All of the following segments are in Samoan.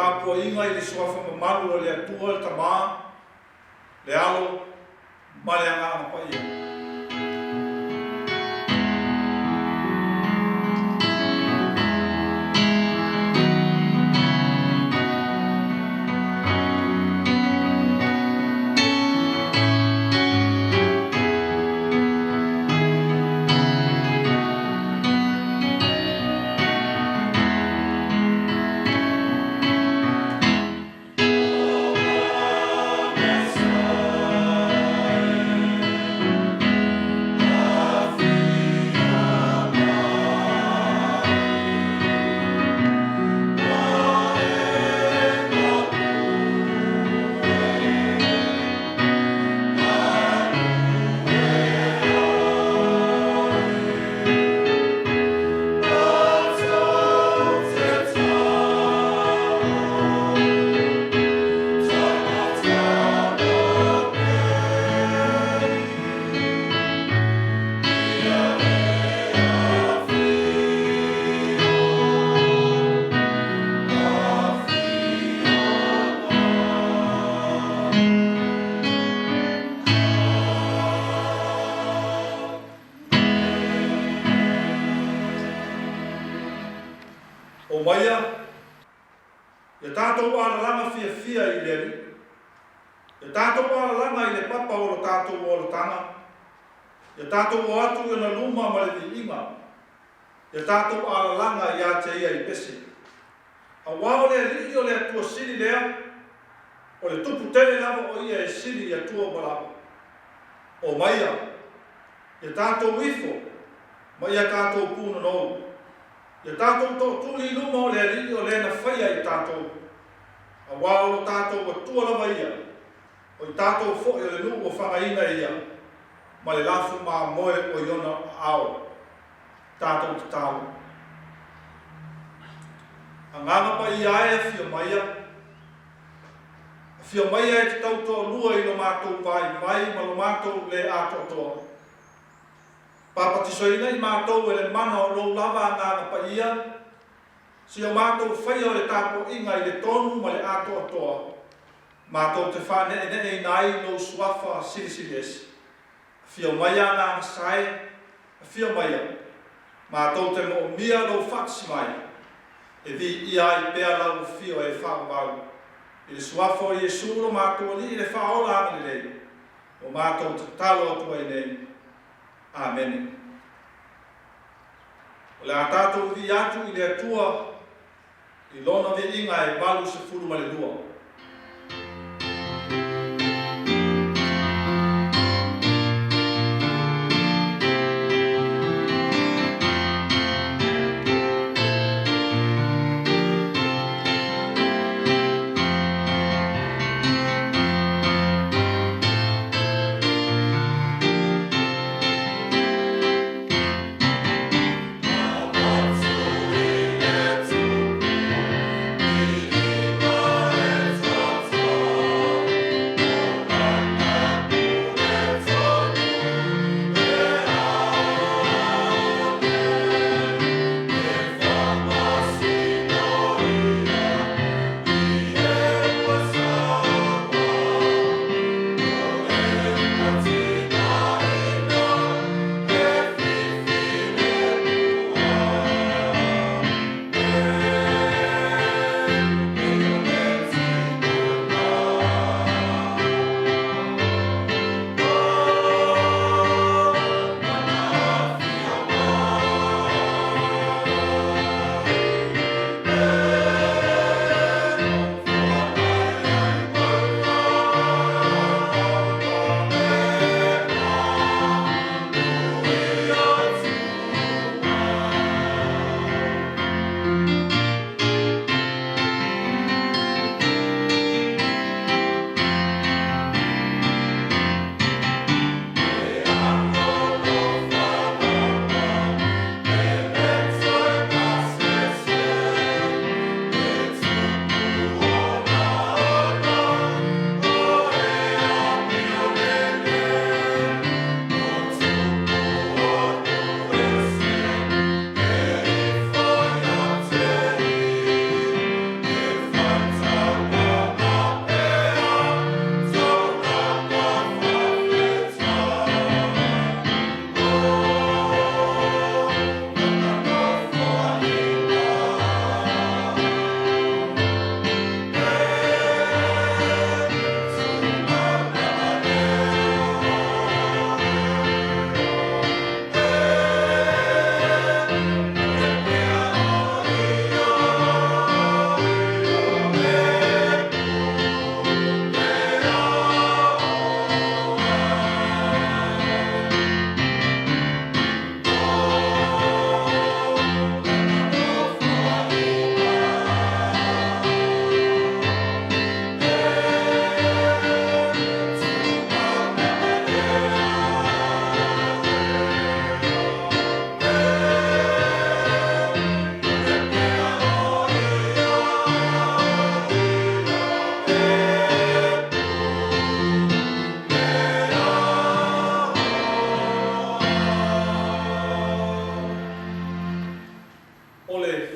tapuaiga i le Suafa mamalu o le Atua le Tama, le Alo ma le Agaga Paia. Omaia ia tatou alalaga fiafia i le Alii, ia tatou alalaga i le papa o lo tatou olataga, ia tatou o atu i ona luma ma le viiga, ia tatou alalaga ia te ia i pese. Aua o le Alii o le Atua sili lea, o le Tupu tele lava o ia e sili i Atua uma lava. Omaia ia tatou ifo ma ia tatou pūnonou, ia tatou tootuli i luma o le Alii o le na faia i tatou, aua o lo tatou Atua lava ia, o i tatou foi o le nuu ua fagaina e ia, ma le lafu mamoe o i ona aao. Tatou tatalo. Agaga Paia e afio maia, afio maia e te tautoalua i lo matou vaivai ma lo matou le atoatoa. Papatisoina i matou e le mana o lou lava Agaga Paia, si o matou faia o le tapuaiga i le tonu ma le atoatoa, matou te faaneeneeina ai lou Suafa Silisili Ese. Afio maia Agaga Sae, afio maia, matou te moomia lou faatasi mai, e viia ai pea lau afio e faavavau, i le Suafa o Iesu lo matou Alii le Faaola agalelei, ua matou tatalo atu ai nei. Amene. O le a tatou vivii atu i le Atua i Lona viiga e 82.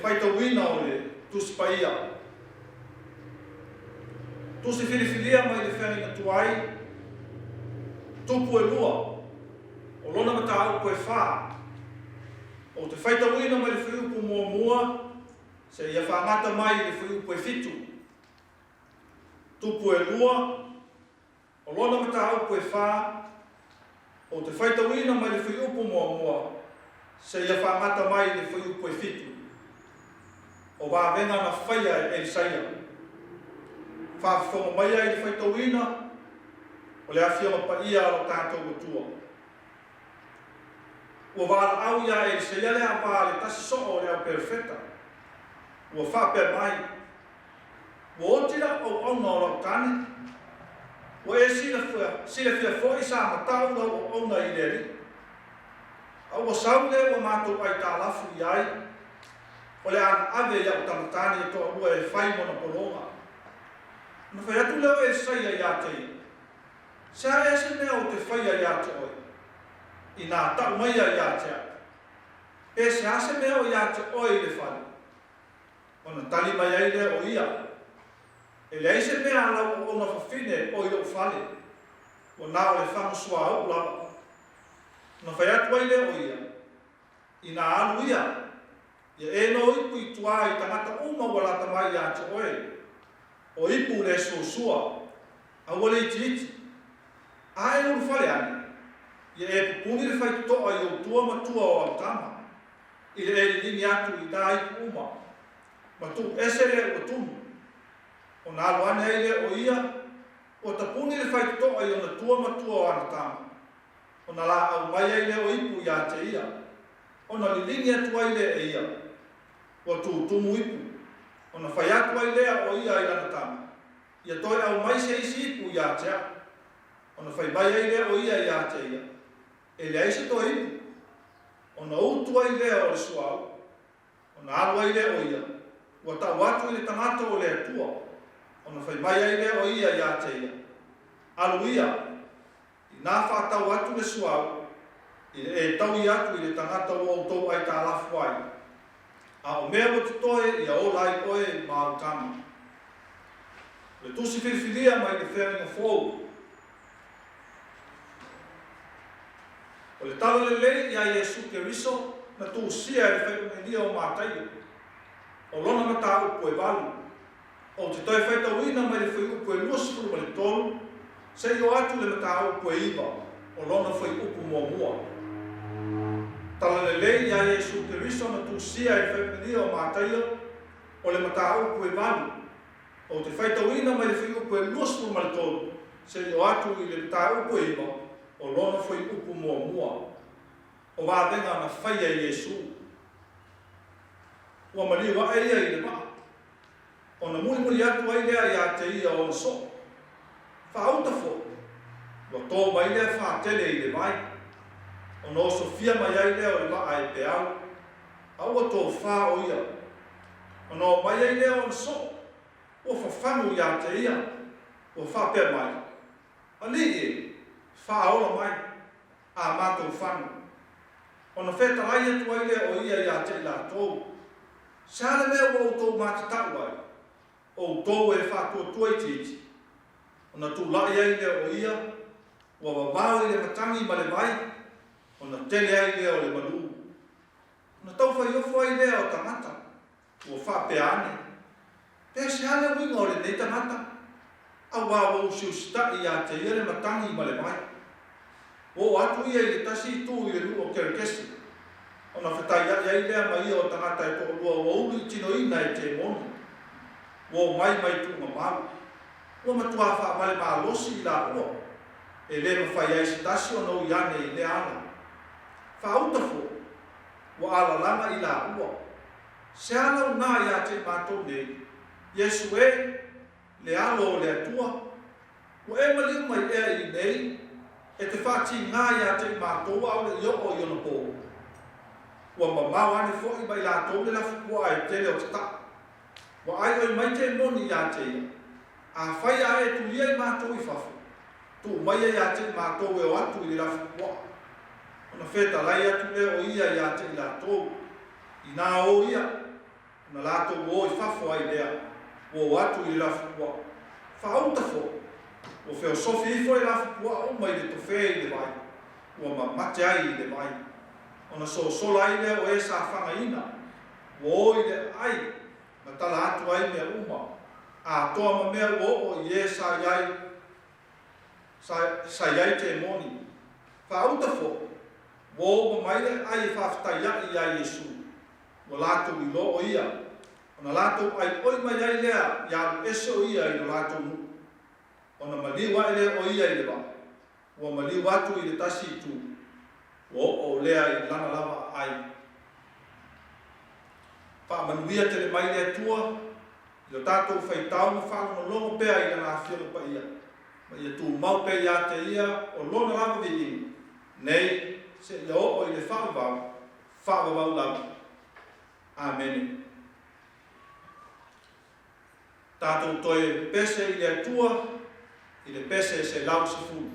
faitauina o le Tusi Paia. Tusi filifilia mai le Feagaiga Tuai, Tupu e lua, o lona mataupu e fa. Ou te faitauina mai le fuiupu muamua seia faagata mai i le fuiupu e fitu. Tupu e lua, O lona mataupu e fa, ou te faitauina mai le fuiupu muamua seia faagata mai i le fuiupu e fitu, o vavega na faia e Elisaia. Faafofoga maia i le faitauina o le Afioga Paia a lo tatou Atua. Ua valaau iā Elisaia le ava a le tasi soo o le au perofeta, ua faapea mai, Ua oti lau auauna o lau tane, ua e silafia foi sa matau lau auauna i le Alii. A ua sau le ua matou aitalafu i ai, o le a na ave i a'u tama tane e toalua e fai mona pologa. Ona fai atu lea o Elisaia iā te ia, Se a ea se mea ou te faia iā te oe, inā ta'u maia iā te a'u? Pe se a se mea o iā te oe i le fale? Ona tali mai ai lea o ia, E leai se mea a lau auauna fafine o i lou fale, ua na o le fagu suauu lava. Ona fai atu ai lea o ia, Inā alu ia, ia e nō ipu i tua i tagata uma ua lata mai iā te oe, o ipu le suasua, aua le itiiti. A e ulufale ane, ia e pupuni le faitotoa i ou tua ma tua o au tama. I le e liligi atu i nā ipu uma, ma tuu ese lea ua tumu. Ona alu ane ai lea o ia, ua tapuni le faitotoa i ona tua ma tua o ana tama. Ona laau mai ai lea o ipu iā te ia, ona liligi atu ai lea e ia, ua tutumu ipu. Ona fai atu ai lea o ia i lana tama, Ia toe aumai se isi ipu iā te a'u. Ona fai mai ai lea o ia iā te ia, E leai se toe ipu. Ona utu ai lea o le suauu, ona alu ai lea o ia, ua tau atu i le tagata o le Atua, ona fai mai ai lea o ia iā te ia, Alu ia, inā faatau atu le suauu, i le e taui atu i le tagata ua outou aitalafu ai, a o mea ua totoe ia ola ai oe ma au tama. O le tusi filifilia mai le Feagaiga Fou. O le Tala Lelei iā Iesu Keriso na tusia e le Faiumelia o Mataio. O lona mataupu e valu. Ou te toe faitauina mai le fuaiupu e 23 seia oo atu i le mataupu e 9 o lona fuaiupu muamua. Tala Lelei iā Iesu Keriso na tusia e le Faiumelia o Mataio, o le mataupu e valu. Ou te faitauina mai le fuaiupu e 23 seia oo atu i le mataupu e 9 o lona fuaiupu muamua. O vavega na faia e Iesu. Ua maliu aʻe ia i le vaa. Ona mulimuli atu ai lea iā te ia o ona soo. Faauta foi, ua tō mai lea fā tele i le vai. Ona osofia mai ai lea o le vaa e peau, a ua tofā o ia. Ona o mai ai lea o ona soo, ua fafagu iā te ia, ua faapea mai, Alii e, faaola mai, a matou fanu. Ona fetalai atu ai lea o ia iā te i latou, Se a le mea ua outou matatau ai, outou e faatuatua itiiti? Ona tulai ai lea o ia, ua vavao i le matagi ma le vai, ona tele ai lea o le malū. Ona taufaiofo ai lea o tagata, Ua faapea ane, Pe se a le uiga o lenei tagata, auā ua usiusitaʻi iā te ia le matagi ma le vai. Ua oo atu ia i le tasi itu i le nuu o Kerekese, ona fetaiaʻi ai lea ma ia o tagata e toalua ua ulu i tinoina e temoni. Ua omai mai tuugamau. Ua matuā faavale malosi i laua, e le mafai ai se tasi ona ui ane i lea ala. Faauta foi, ua alalaga i laua. Se a lau nā iā te i matou nei, Iesu e, le Alo o le Atua, ua e maliu mai ea i inei, e te faatīgā iā te i matou ʻaʻole i oo i ona pō? Ua mamao ane foʻi mai latou le lafupuaʻa e tele o te taʻa. Ua ʻaiʻoi mai te moni iā te ia. Afai a e tulia i matou i fafo, tuu maia iā te i matou e o atu i le lafupuaʻa. Ona fetalai atu lea o ia iā te i latou, Inā o ia. Ona latou o i fafo ai lea, ua o atu i le lafupuaa. Faauta foi, ua feosofi ifo le lafupuaa uma i le tofē i le vai, ua mamate ai i le vai. Ona sosola ai lea o e sa fagaina, ua o i le aai ma tala atu ai mea uma, atoa ma mea ua oo i e sa i ai, sa, sa i ai temoni. Faauta foi, ua o uma mai le aai e faafetaiaʻi iā Iesu, ua latou iloa o ia, ona latou ʻaiʻoi mai ai lea ia alu ese o ia i lo latou nuu. Ona maliu aʻe lea o ia i le vaa, ua maliu atu i le tasi itu, ua oo lea i lana lava aai. Faamanuia tele mai le Atua i lo tatou faitau ma faalogologo pea i Lana Afioga Paia, ma ia tumau pea iā te Ia o Lona lava viiga, nei seia oo i le faavavau, faavavau lava. Amene. Tatou toe pese i le Atua i le pese 110.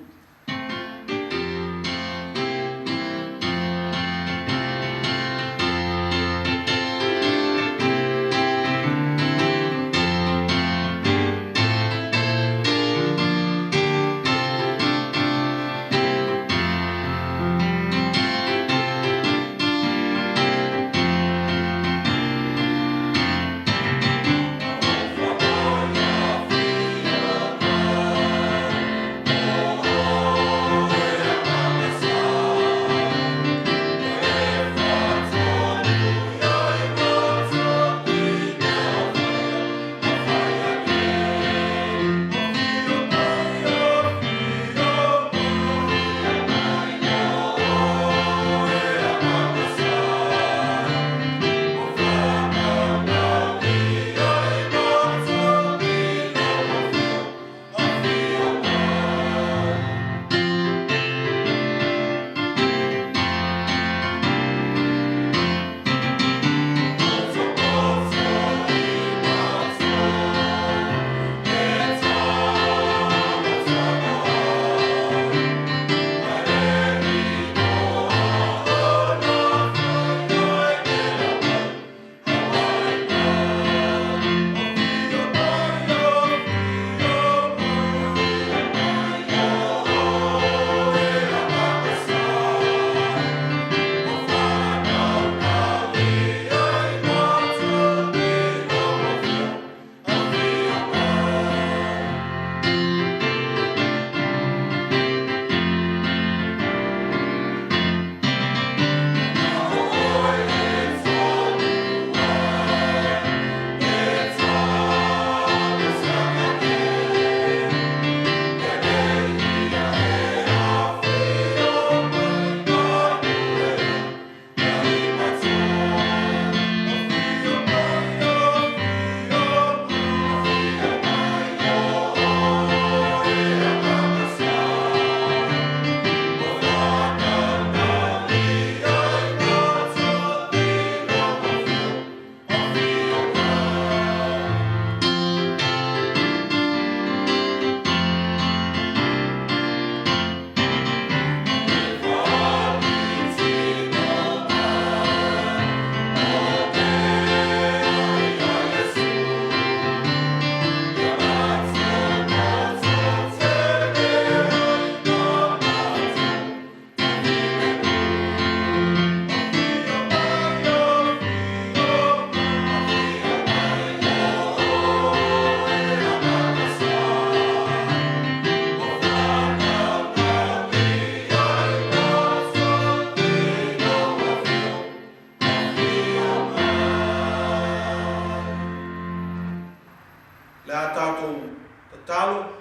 Le a tatou tatalo,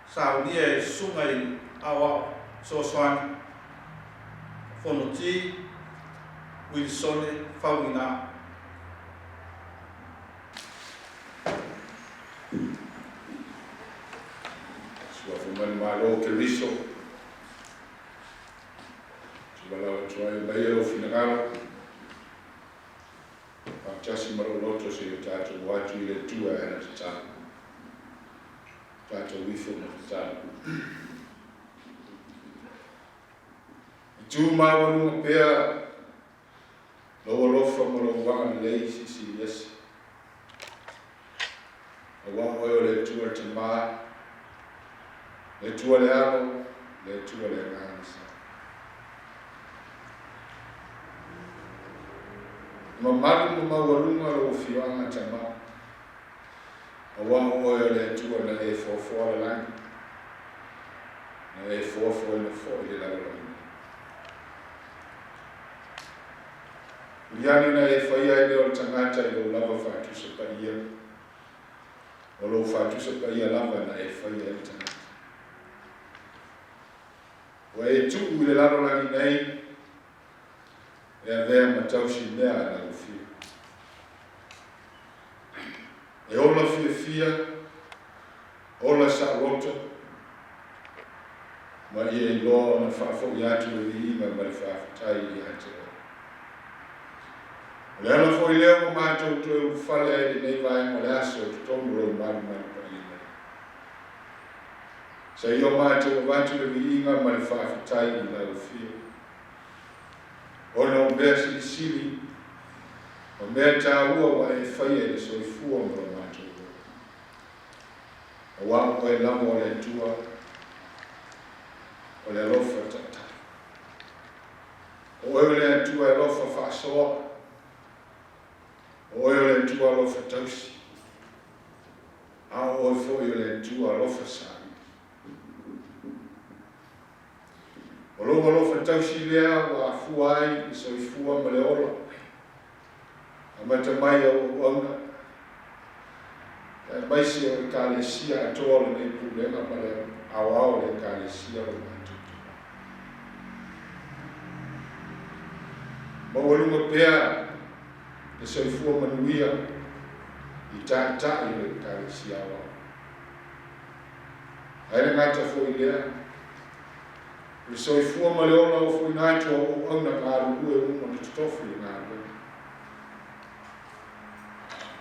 saunia e Susuga i Aoao Fesoasoani, Fonoti, Uilisone Faugina. Suafa manumalo o Keriso, te valaau atu ai, aumaia lou finagalo, faatasi ma lou loto seia tatou o atu i le Atua e ana tatalo. Tatou ifo ma tatalo. E tu maualuga pea lou alofa ma lou agalelei silisili ese. Atua le Tamā, le Atua le Alo, le Atua le Agaga le Sa. E mamalu ma maualuga lou afioaga Tamā, aua o oe o le Atua na e foafoa le lagi, na e foafoaina foi le lalolagi nei. Muliani na e faia ai lea o le tagata i lou lava faatusa paia, o lou faatusa paia lava na e faia ai le tagata. Ua e tuu i le lalolagi nei, e avea ma tausi mea a lau afio. E ola fiafia, ola saoloto, ma ia iloa ona faafo'i atu le viiga ma le faafetai ia te oe. O le ala foi lea ua matou toe ulufale ai i lenei vaega o le aso i totonu o lou malumalu paia nei. Sa ia o matou avatu le viiga ma le faafetai i lau afio. Ona o mea silisili, o mea taua ua e faia i le soifua ma lo matou ola. Aua o oe lava o le Atua, o le alofa taitai. O oe o le Atua e alofa faasoa. O oe o le Atua alofa tausi. A o oe foi o le Atua alofa saili. O lou alofa tausi lea ua afua ai le soifua ma le ola, amata mai au auauna, aemaise o Ekalesia atoa o lenei Pulega ma le aoao o le Ekalesia o lo matou itumalo. Maualuga pea le soifua manuia i taitai o le Ekalesia aoao. Ae le gata foi i lea, o le soifua ma le ola o fuaina atu au auauna galulue uma na totofi i le galuega.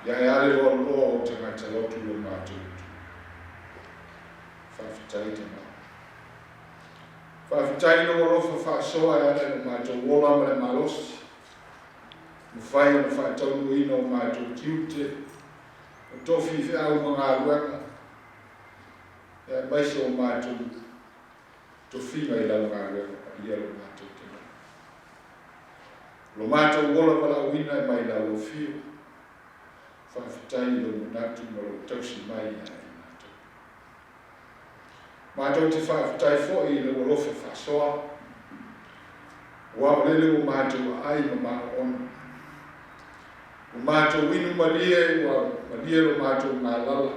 Ia e ale loaloa ou tagata lotu i lo matou itu. Faafetai Tama. Faafetai i lou alofa faasoa e ala i lo matou ola ma le malosi. Mafai ona faataunuuina o matou tiute, o tofi i feau ma galuega, aemaise o matou tofiga i lau galuega paia lo matou Tama. O lo matou ola valaauina e mai lau afio. Faafetai i lou manatu ma lou tausi mai ia i matou. Matou te faafetai foi i lou alofa faasoa, aua o lele ua matou aai ma maoona. Ua matou inu malie, ua malie lo matou galala,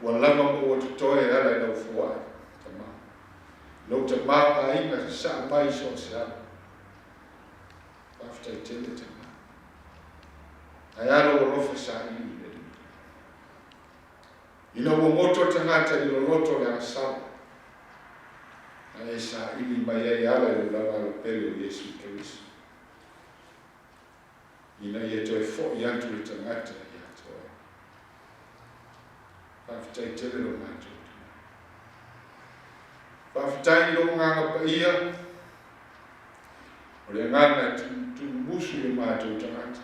ua lava ma ua totoe e ala i lau foai, Tama. Lou tamaoaiga sasaa mai i so o se ala. Faafetai tele, Tama. Ae a lou alofa saili i le Alii. Ina ua moto le tagata i le loloto o le agasala, na e saili mai ai e ala i lou lava alopele o Iesu Keriso, ina ia toe fo'i atu le tagata ia te oe. Faafetai tele lo matou Tama. Faafetai i lou Agaga Paia, o le agaga e tuumumusu i o matou tagata.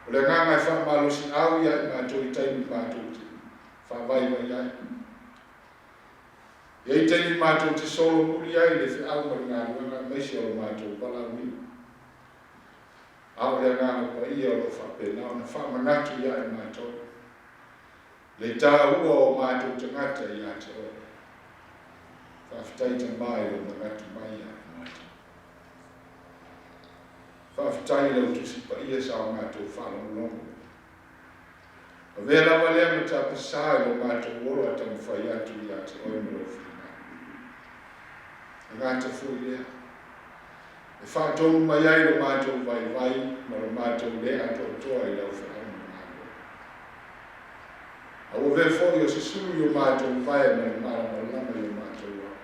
O le agaga e faamalosiau ia i matou i taimi matou te faavaivai ai. E i ai taimi matou te solomuli ai le feau ma le galuega aemaise o lo matou valaauina. A o le Agaga Paia o lo o faapena ona faamanatu ia i matou le taua o matou tagata ia te Oe. Faafetai Tama i lou manatu mai ia i matou. Faafetai i lau Tusi Paia sa o matou faalogologo. Avea lava lea ma tapasā i lo matou ola taumafai atu ia te Oe ma lou finagalo. E gata foi lea, e faatonu mai ai lo matou vaivai ma lo matou le atoatoa i lau feau ma galuega. A ua avea foi o se sulu i o matou vae ma le malamalama i o matou ao.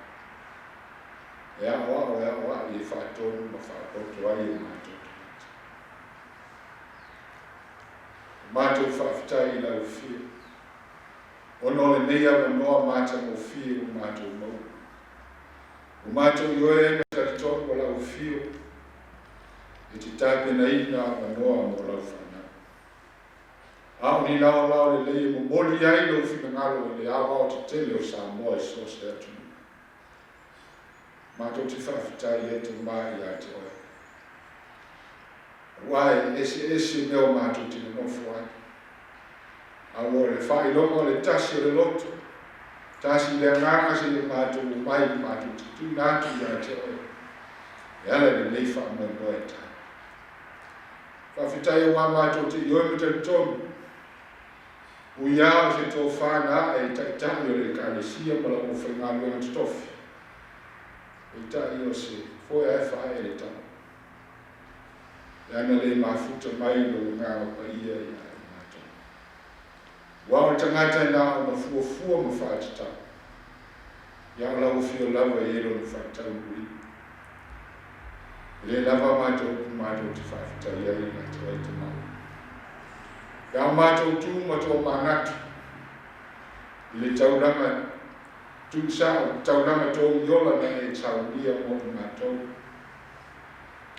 E aoao e aoai e faatonu ma faapoto ai o matou tagata. O matou faafetai i lau Afio, ona o lenei avanoa matagofie ua matou maua. Ua matou ioe ai ma talitonu o lau Afio e te tapenaina avanoa mo lau fanau. A o ni laolao lelei e momoli ai lou finagalo i le aoao tetele o Samoa i so o se atunuu. Matou te faafetai ai Tama ia te oe. Aua e eseese mea o matou te nonofo ai. A ua o le faailoga o le tasi o le loto, tasi le agaga seia matou omai matou te tuuina atu ia te oe e ala i lenei faamoemoe e tau. Faafetai auā matou te ioe ma talitonu, ui lava o se tofa na ae i Taitai o le Ekalesia ma lau aufaigaluega totofi, peitai o se foe lava e faaee le tama. Leaga le mafuta mai lou Agaga Paia ia i matou. Aua o le tagata e na ona fuafua ma faatatau, ia o lau afio lava e i ai lona faataunuuina. E le lava a matou upu matou te faafetai ai ia te oe Tama. Pe a matou tu ma toamanatu i le taulaga tuusao, taulaga togi-ola na e saunia mo i matou.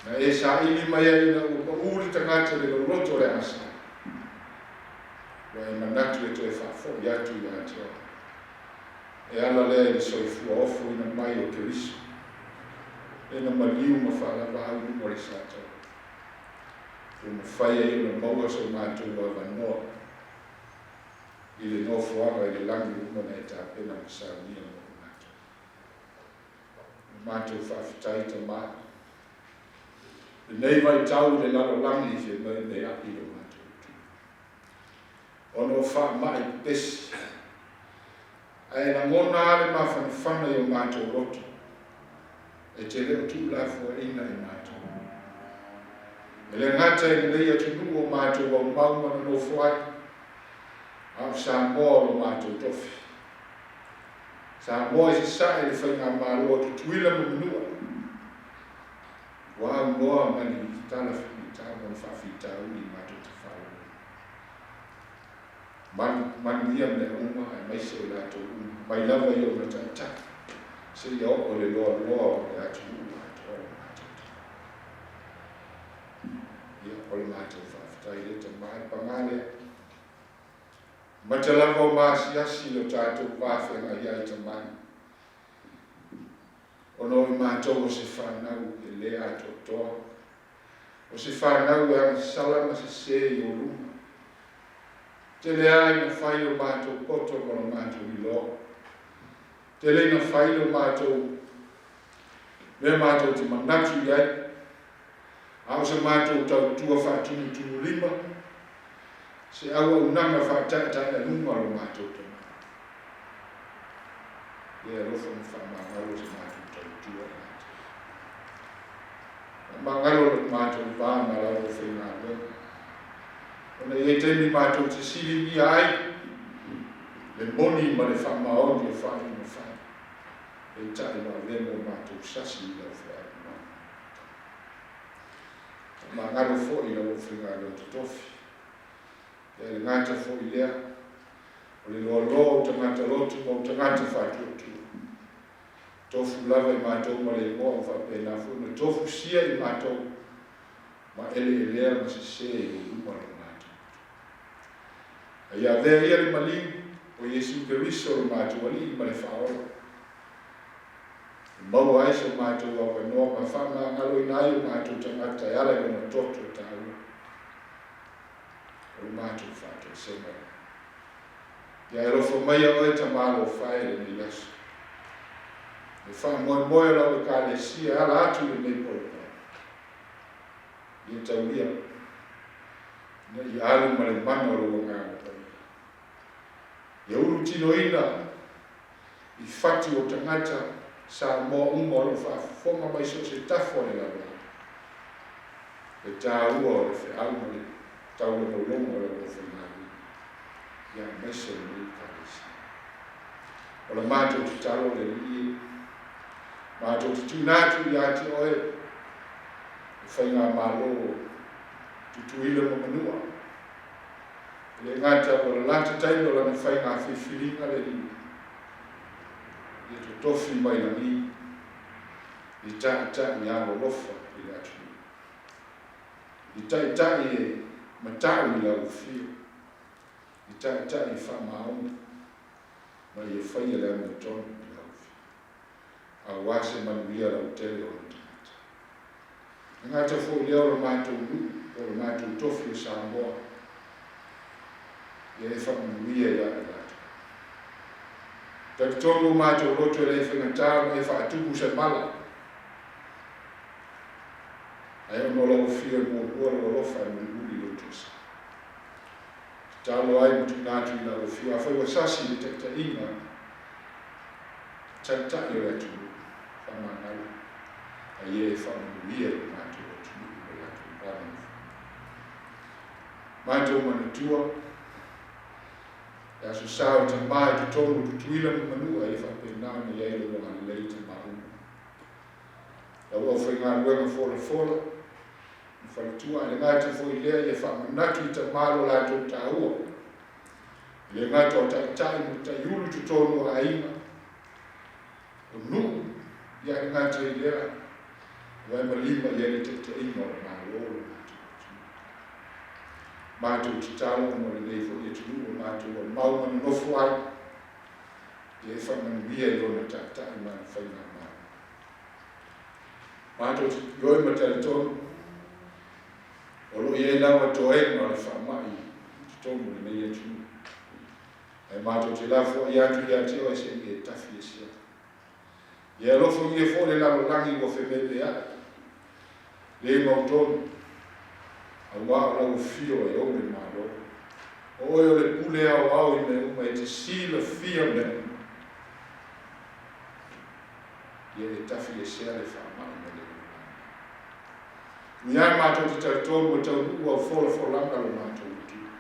Na e saili mai ai ina ua pau le tagata i le loloto o le agasala. Ua e manatu e toe faafoi atu ia te oe. E ala lea i le soifua ofoina mai o Keriso, lea na maliu ma faalavaau i luma o le Satani, ua mafai ai ona maua so matou avanoa i le nofoaga i le lagi uma na e tapena ma saunia mo i matou. O le matou faafetai Tama i lenei vaitau i le lalolagi i fememeai lo matou itu ona o faamai pepesi ae lagona a le mafanafana i o matou loto e te le o tuulafoaiina i matou. E le gata i lenei atunuu o matou aumau ma nonofo ai, a o Samoa o lo matou tofi. Samoa i Sasae i le Faigamalo a Tutuila ma Manua, ua aunoa ma ni tala faamatau ma ni faafitauli matou te faalogologo. Manuia mea uma aemaise o i latou uma, mai lava i ona taitai seia oo i le loaloa o le atunuu atoa o matou tala. Ia, o le matou faafetai lea Tama e paga lea. Mata lava o maasiasi lo tatou va feagai ai Tama, ona o i matou o se fanau e le atoatoa, o se fanau e agasala ma sesē i ou luma. Tele a ina fai lo matou poto ma lo matou iloa. Tele ina fai lo matou mea matou te manatu i ai, a o se matou tautua faatumutumulima, se auaunaga faataetaealuga lo matou tama. Ia e alofa ma faamagalo se matou tautua ia te oe. Faamagalo lo matou va ma la aufaigaluega. Ona e i ai taimi matou te siligia ai le moni ma le faamaoni o faaiuga fai, peitai ua avea mo matou sasi i lau feau ma. Faamagalo foi i lau aufaigaluega totofi. Ia e le gata foi lea, o le loaloa o tagata lotu ma o tagata faatuatua. Tofu lava i matou ma le igoa ua faapena foi ona tofusia i matou ma eleelea ma sese i ou luma lo matou Atua. A ia avea ia le maliu o Iesu Keriso lo matou Alii ma le Faaola, e maua ai so matou avanoa ma faamagaloina ai o matou tagata e ala i lona toto taua o le matou faatoesega lea. Ia e alofa maia oe Tama alofa e i lenei aso. Le faamoemoe o lau Ekalesia e ala atu i lenei polokalamu. Ia taulia ina ia alu ma le mana o lou Agaga Paia. Ia ulutinoina i fatu o tagata Samoa uma o lo o faafofoga mai so o se tafa o le lalolagi, le taua o le feau ma le taulogologo o lau aufaigaluega, ia aemaise o lenei Ekalesia. O la matou tatalo le Alii e, matou te tuuina atu ia te Oe le Faigamalo o Tutuila ma Manua, E le gata ua lalata taimi o lana faiga filifiliga le Alii, ia totofi mai lagi i taitai alolofa i le atunuu, i taitai e matau i lau afio. I taitai faamaoni ma ia faia le amiotonu i lau Afioga, aua se manuia lautele o ona tagata. E gata foi lea o le matou nuu po o le matou tofi o Samoa, ia e faamanuia ia i latou. Talitonu o matou loto e le faigata ona e faatupu se mala, ae ona o lau Afio e muamua lou alofa e mulimuli lou toesea. Tatalo ai ma tuuina atu i lau Afio, afai ua sasi le taitaiga, Taitai o le atunuu, faamagalo, a ia e faamanuia i lo matou atunuu ma latou alolofa. Matou manatua, le Aso Sa o Tamā i totonu o Tutuila ma Manua ia faapena ona i ai lou agalelei Tamā uma. Lau aufaigaluega folafola ma faletua, ae le gata foi i lea ia faamanatu i Tamā lo latou taua. E le gata o taitai ma taiulu i totonu o aiga, o nuu, ia ae le gata i lea, ua e malima i ai le taitaiga o le Malo o lo matou atunuu. Matou tatalo ona o lenei foi atunuu o matou ua mau ma nonofo ai, ia e faamanuia i lona taitai ma ana faigamalo. Matou te ioe ma talitonu, O lo o i ai lava toega o le faamai i totonu o lenei atunuu. Ae matou te lafoai atu ia te oe se i e tafi ese ai. Ia alofagia foi le lalolagi ua fememeai, le mautonu, auā o lau afio e ou le Malo. O oe o le pule aoao i mea uma, e te silafia mea uma. Ia e tafi esea le faamai mai le lalolagi. Ui ai matou te talitonu ua taunuu au folafolaga lo matou Atua.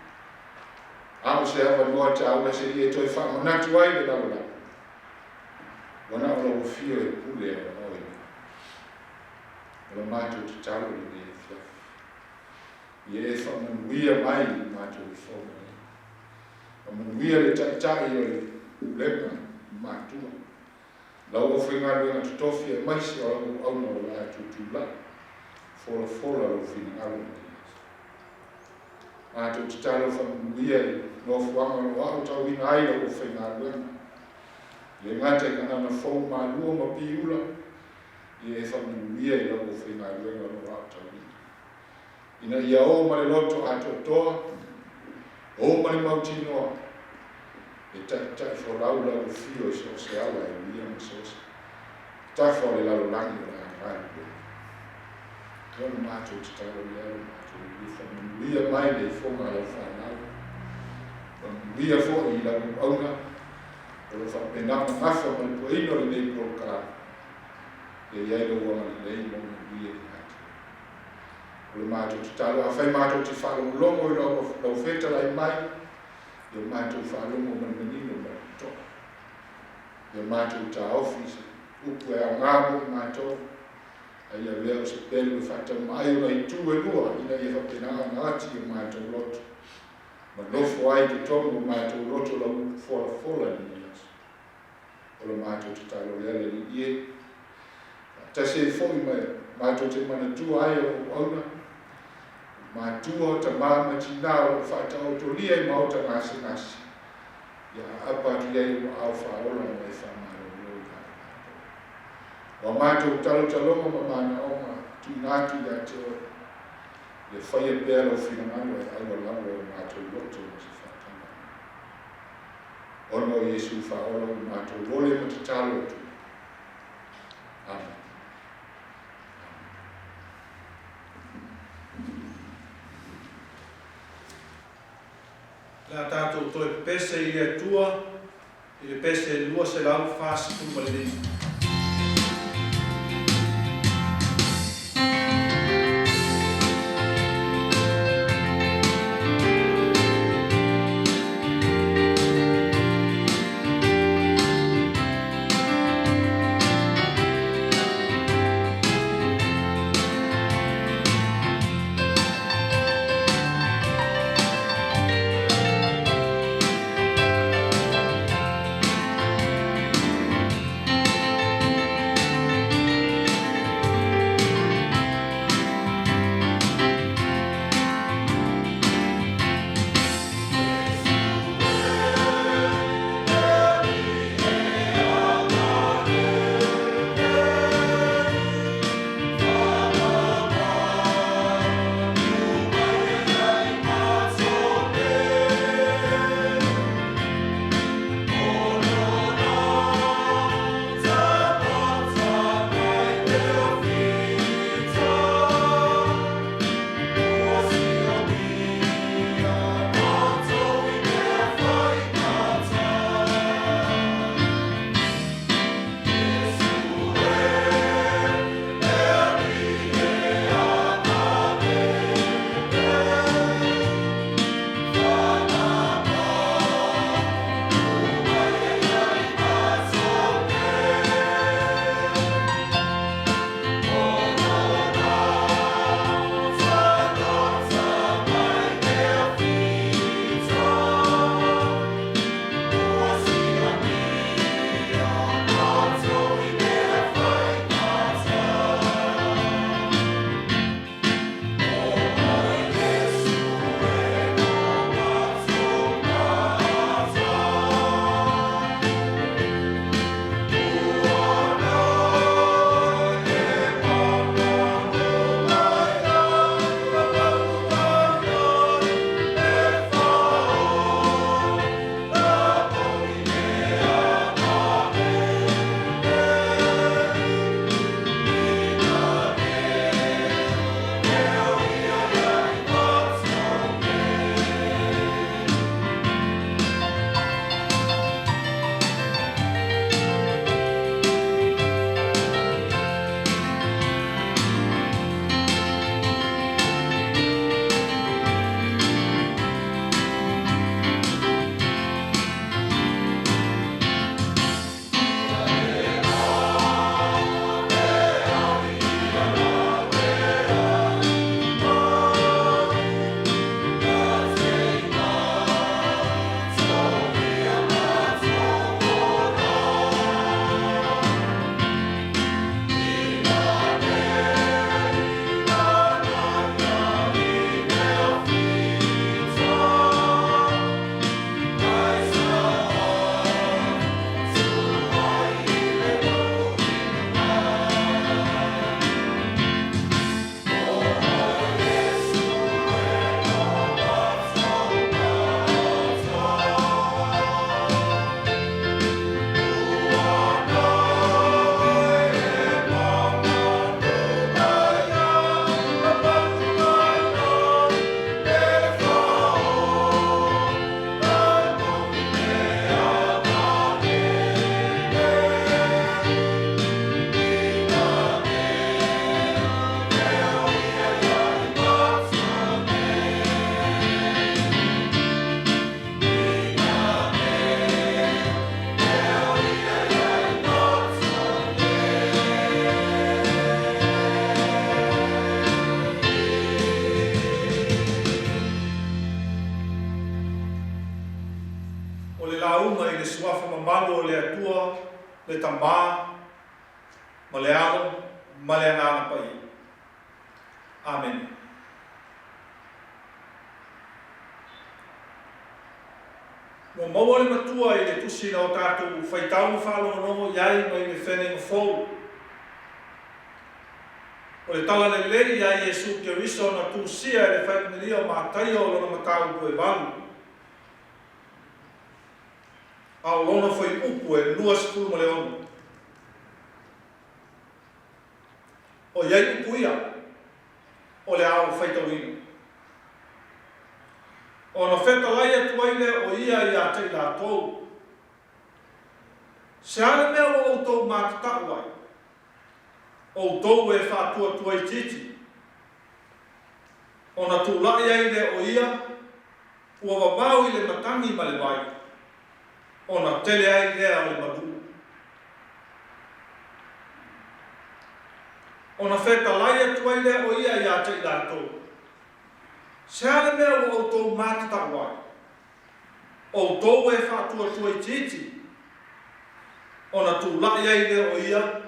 A o se avanoa taua se i e toe faamanatu ai le lalolagi, ua na o lau afio e pule aoao i mea. O la matou tatalo lenei afiafi. Ia e faamanuia mai i le matou ifoga nei. Faamanuia le Taitai o le Pulega Matua. Lau aufaigaluega totofi aemaise o lau auauna o le a tutulai, folafola lou finagalo i lenei aso. Matou tatalo faamanuia i nofoaga o lo o aotauina ai lau aufaigaluega, e le gata i Kanana Fou, Malua ma Piula, ia e faamanuia i lau aufaigaluega o lo o aotauina, ina ia o ma le loto atoatoa, o ma le mautinoa, e taitai folau lau afio i so o se ala e uia ma so o se tafa o le lalolagi o le a galulue ai. Ia o le matou tatalo lea, lo matou Alii, faamanuia mai le ifoga a lau fanau, faamanuia foi i lau auauna o lo o faapena ona gafa ma le puaina o lenei polokalame, ia i ai lou agalelei ma ou manuia ia te oe. O le matou tatalo, afai matou te faalogologo i lau fetalai mai, Ia matou faalogo ma le manino ma le totoa. Ia matou taofi i se upu e aoga mo i matou, a ia avea o se pelu e faatauma ai ona itu e lua ina ia faapena ona ati i o matou loto, ma nofo ai i totonu o matou loto lau upu folafola i lenei aso. O la matou tatalo lea le Alii e, faatasi ai foi ma matou te manatua ai o auauna, matua, tamā ma tinā o lo o faataotolia i maota gasegase, ia aapa atu i ai ou aao faaola ma e faamalolo ia i latou. O a matou talotaloga ma manaoga, tuuina atu ia te oe, ia faia pea lou finagalo e aualalo o matou loto ma se faatauvaa. Ona o Iesu faaola ua matou lole ma tatalo atu ai. Amene. O le a tatou toe pese i le Atua i le pese 245. malu o le Atua, le Tama, ma le Alo, ma le Agaga Paia. Amene. Ua maua le Matua i le tusi na o tatou faitau ma faalogologo i ai mai le Feagaiga Fou. O le tala lelei ia Iesu Keriso na tusia e le faikumilia o Mataio o lona mataupu e valu, a o lona fuaiupu e 26. O i ai upu ia, o le a ou faitauina. Ona fetalai atu ai lea o ia ia te i latou, Se a le mea ua outou matatau ai, outou e faatuatua itiiti? Ona tulai ai lea o ia, ua vavao i le matagi ma le vai, ona tele ai lea o le malū. Ona fetalai atu ai lea o ia ia te i latou, Se a le mea ua outou matatau ai, outou e faatuatua itiiti? Ona tulai ai lea o ia,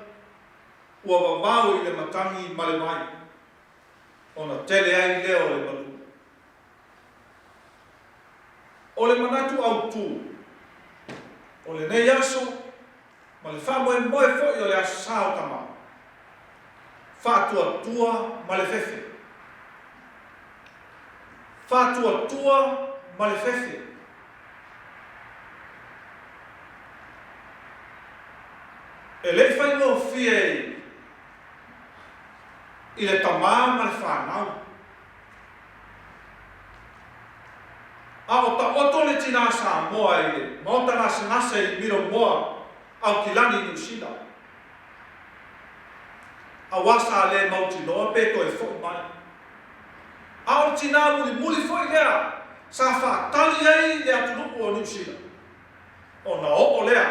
ua vavao i le matagi ma le vai, ona tele ai lea o le malū. O le manatu autu o lenei aso ma le faamoemoe foi o le Aso Sa o Tama, Faatuatua ma le Fefe. Faatuatua ma le Fefe. E le i faigofie i le tama ma le fanau. A o taoto le tinā Samoa i le maota gasegase i Miromoa, Aukilani i Niu Sila. Auā sa le mautinoa pe toe foʻi mai. A o le tinā mulimuli foi lea sa faatali ai le atunuu o Niu Sila, ona oo lea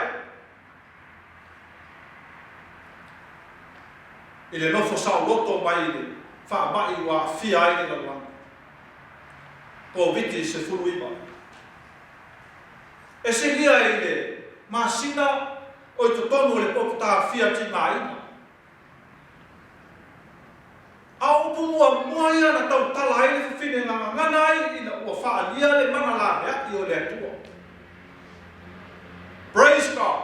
i le nofo saoloto mai i le faamai ua aafia ai le lalolagi. Koviti-19. E silia i le masina o i totonu o le poto taofia tigaina. A o upu muamua ia na tautala ai le fafine gagagana ai ina ua faaalia le mana laveai o le Atua. Praise God!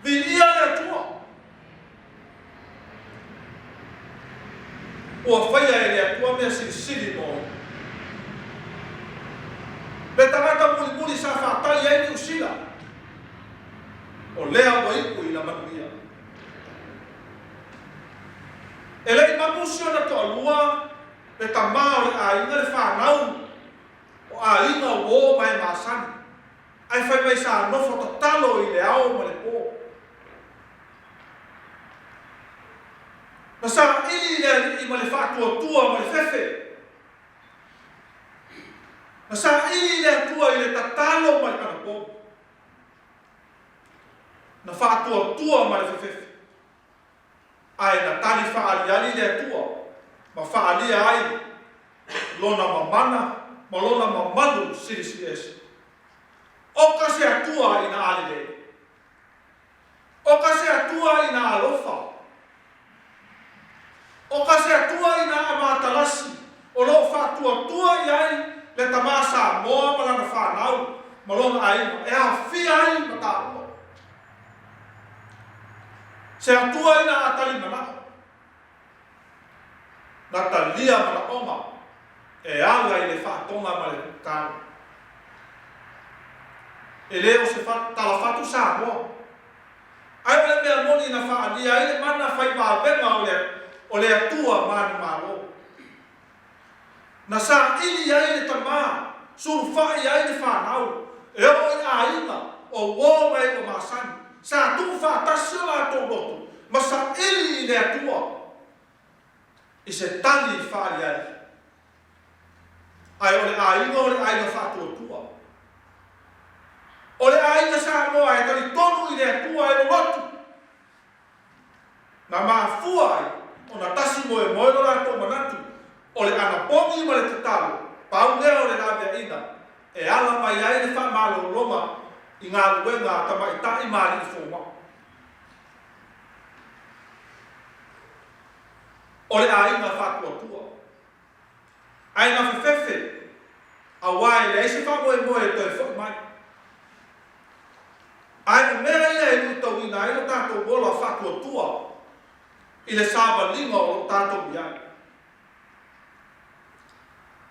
Viia le Atua! Ua faia e le Atua mea silisili mo ia. Le tagata mulimuli sa faatali ai Niu Sila, o lea ua iu i na manuia. E le i mapu si ona toalua, le tama o le aiga, le fanau o aiga uo ma e masani, ae fai mai sa nofo tatalo i le ao ma le po. Na saili i le Alii ma le faatuatua ma le fefe. Na saili i le Atua i le tatalo ma le anapogi. Na faatuatua ma le fefefe, ae na tali faaaliali le Atua ma faaalia ai Lona mamana ma Lona mamalu silisili ese. Oka se Atua ina alelei. Oka se Atua ina alofa. Oka se Atua ina amatalasi o lo o faatuatua i ai le tamā Samoa ma lana fanau ma lona aiga e aofia ai ma taua. Se Atua ina a tali manao. Na talia manaoga e ala i le faatoga ma le tatalo. E le o se talafatu Samoa, ae o le mea moni na faaalia ai le mana fai vavega o le Atua manumalo. Na saili ai le tama, sulufai ai le fanau, e oo i aiga, o uo ma e ua masani. Sa tuufaatasi o latou loto ma saili i le Atua i se tali faaliali. Ae o le aiga o le aiga faatuatua. O le aiga Samoa e talitonu i le Atua e lolotu. Na mafua ai ona tasi moemoe lo latou manatu, o le anapogi ma le tatalo, pau lea o le laveaiga e ala mai ai le faamalologa i galuega a tamaitai ma alii fomai. O le aiga faatuatua. Ae na fefefe, auā e leai se faamoemoe e toe foi mai. Ae o mea ia e luitauina ai lo tatou ola faatuatua i le savaliga o lo o tatou i ai.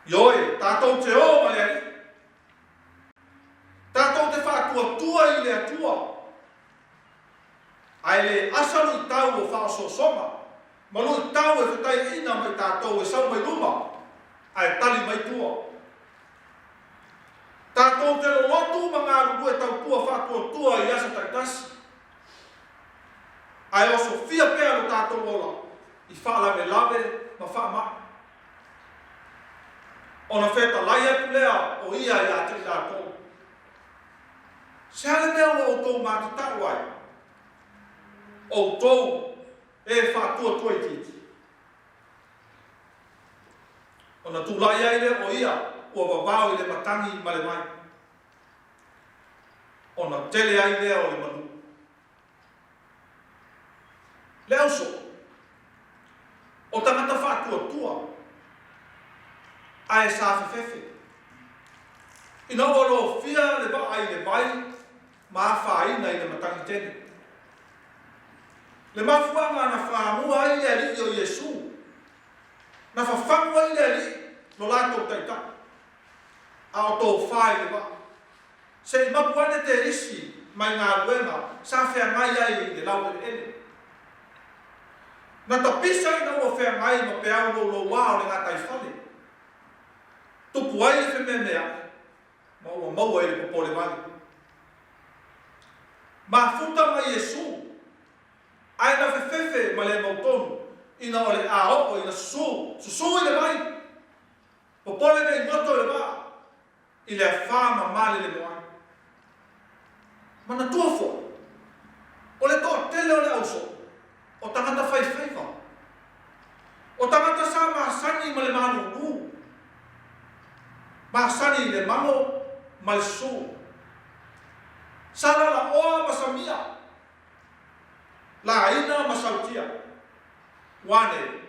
Ioe, tatou te o ma le Alii. Tatou te faatuatua i le Atua. Ae le asa luitau o faaosoosoga ma luitau e fetaiaina ma i tatou e sau mai luma ae tali mai tua. Tatou te lolotu ma galulue tautua faatuatua i asa taitasi, ae osofia pea lo tatou ola i faalavelave ma faamai. Ona fetalai atu lea o ia ia te i latou. Se a le mea ua outou matatau ai, outou e faatuatua itiiti? Ona tulai ai lea o ia ua vavao i le matagi ma le vai, ona tele ai lea o le malu. Le auso, o tagata faatuatua, ae sa fefefe. Ina ua lofia le vaa i le vai ma afaina i le matagi tele. Le mafuaaga na fagua ai le Alii o Iesu, na fafagu ai le Alii lo latou Taitai, a o tofa i le vaa. Se i mapu ane te isi mai galuega sa feagai ai i le laueleele. Na tapisa ina ua feagai ma peau louloua o le gataifale. Tupu ai le femeamea'i ma ua maua i le popole vale. Mafuta ma Iesu, ae na fefefe ma le mautonu ina o le a oo ina susu, susu i le vai. Popole nei goto i le vaa. I le afā ma malelemoai. Manatua foi, o le toatele o le ausoo, o tagata faifaiva, o tagata sa masani ma le malūlū, masani i le mago ma le susū, sa lalaoa ma samia, laina ma sautia, ua ane.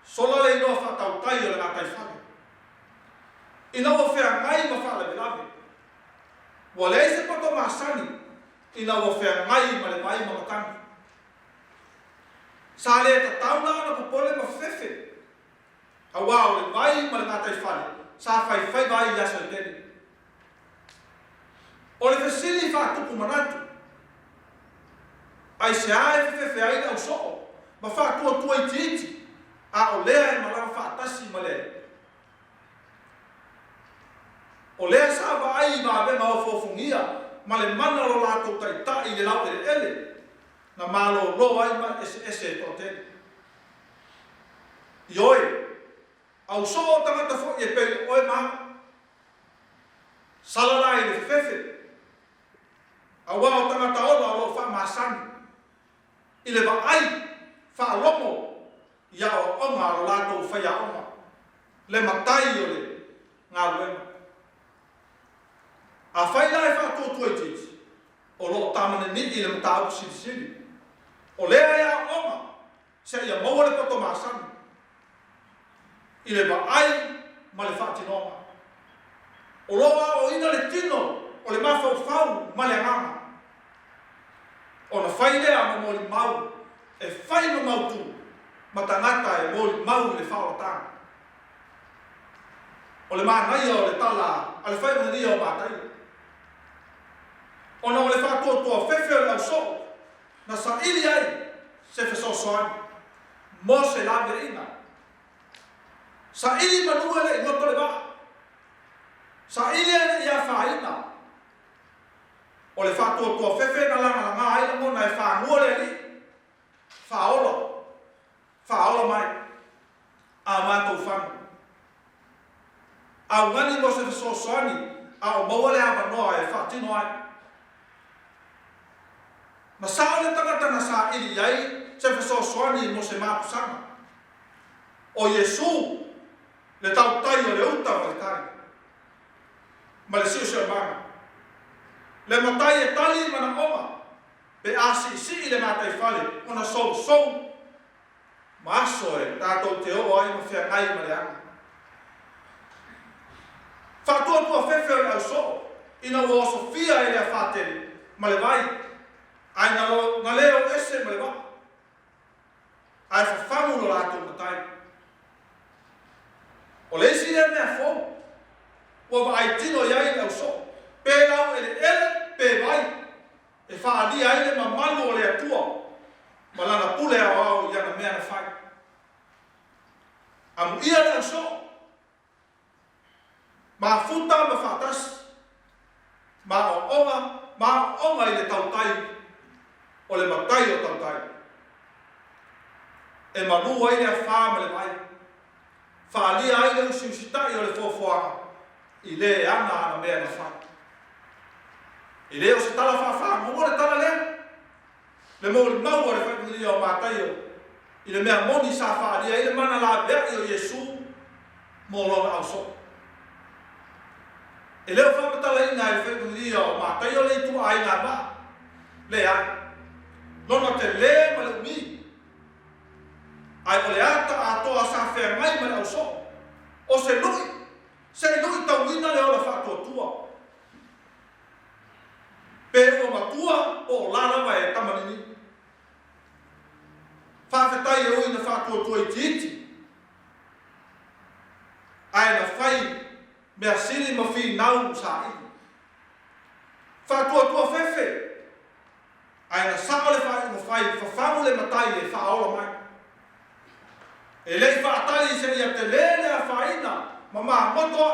Sola le igoa faatautai o le gataifale. Ina ua feagai ma faalavelave, ua leai se poto masani ina ua feagai ma le vai ma matagi. Sa le tatau la ona popole ma fefefe, auā o le vai ma le gataifale sa faifaiva ai i aso e tele. O le fesili faatupu manatu, Aisea e fefefe ai le ausoo ma faatuatua itiiti, a o lea e malaga faatasi ma le Alii? O lea sa vaai i vavega ofofogia ma le mana o lo latou taitai i le laueleele, na malōlō ai mai eseese e toatele. Ioe, ausoo o tagata foi e pei o oe ma au. Sala la i le fefefe, auā o tagata ola o lo o faamasani i le vaai faalogo i aoaoga a lo latou faiaoga, le matai o le galuega. Afai la e faatuatua itiiti, o lo o tamanenii i le mataupu silisili, o lea e aoaoga seia maua le poto masani i le vaai ma le faatinoga. O lo o aoaoina le tino o le mafaufau ma le agaga, ona fai lea ma molimau e fai ma mautu ma tagata e molimau i le faaolataga. O le manaia o le tala a le faimanaia o Mataia, ona o le faatuatua fefe o le ausoo na saili ai se fesoasoani mo se laveaiga. Saili manu e le i goto le vaa. Saili e le i afaina. O le faatuatua fefe na lagalaga ai lagona e fagua le alii, faaola, faaola mai a matou fagu. Augani mo se fesoasoani a o maua le avanoa e faatino ai. Na sao le tagata na saili i ai se fesoasoani mo se mapusaga. O Iesū, le tautai o le uta ma le tai, ma le siosiomaga. Le matai e tali i manaoga pe a siisii le gataifale ona sousou ma aso e tatou te oo ai ma feagai ma leaga. Faatuatuafefe o le ausoo ina ua osofia e le afatele ma le vai, ae na le o ese ma le vaa, ae fafagu lo latou matai. O le isi lea mea fou ua vaai tino i ai le ausoo, pe laueleele pe vai, e faaalia ai le mamalu o le Atua ma Lana pule aoao i ana mea na fai. Amuia le ausoo, mafuta ma faatasi, ma aoaoga ma aoaoga i le tautai o le matai o tautai, e malū ai le afā ma le vai, faaalia ai le usiusita'i o le foafoaga i le e ana ana mea na fai. E le o se tala faafagogo le tala lea, le molimau a le Faaiumilia o Mataio i le mea moni sa faaalia ai le mana laveai o Iesu mo lona ausoo. E le o faamatalaina e le Faaiumilia o Mataio le ituaiga vaa, leai, lona telē ma le umi, ae o le ata atoa sa feagai ma le ausoo, o se lu'i, se i luitauina le ola faatuatua. Pe ua matua po o la lava e tamalii. Faafetai e ui na faatuatua itiiti, ae na fai mea sili ma finau saili. Faatuatua fefe, ae na sao le faaiuga fai, fafagu le matai e faaola mai. E le i faatali seia tele le afaina ma magoto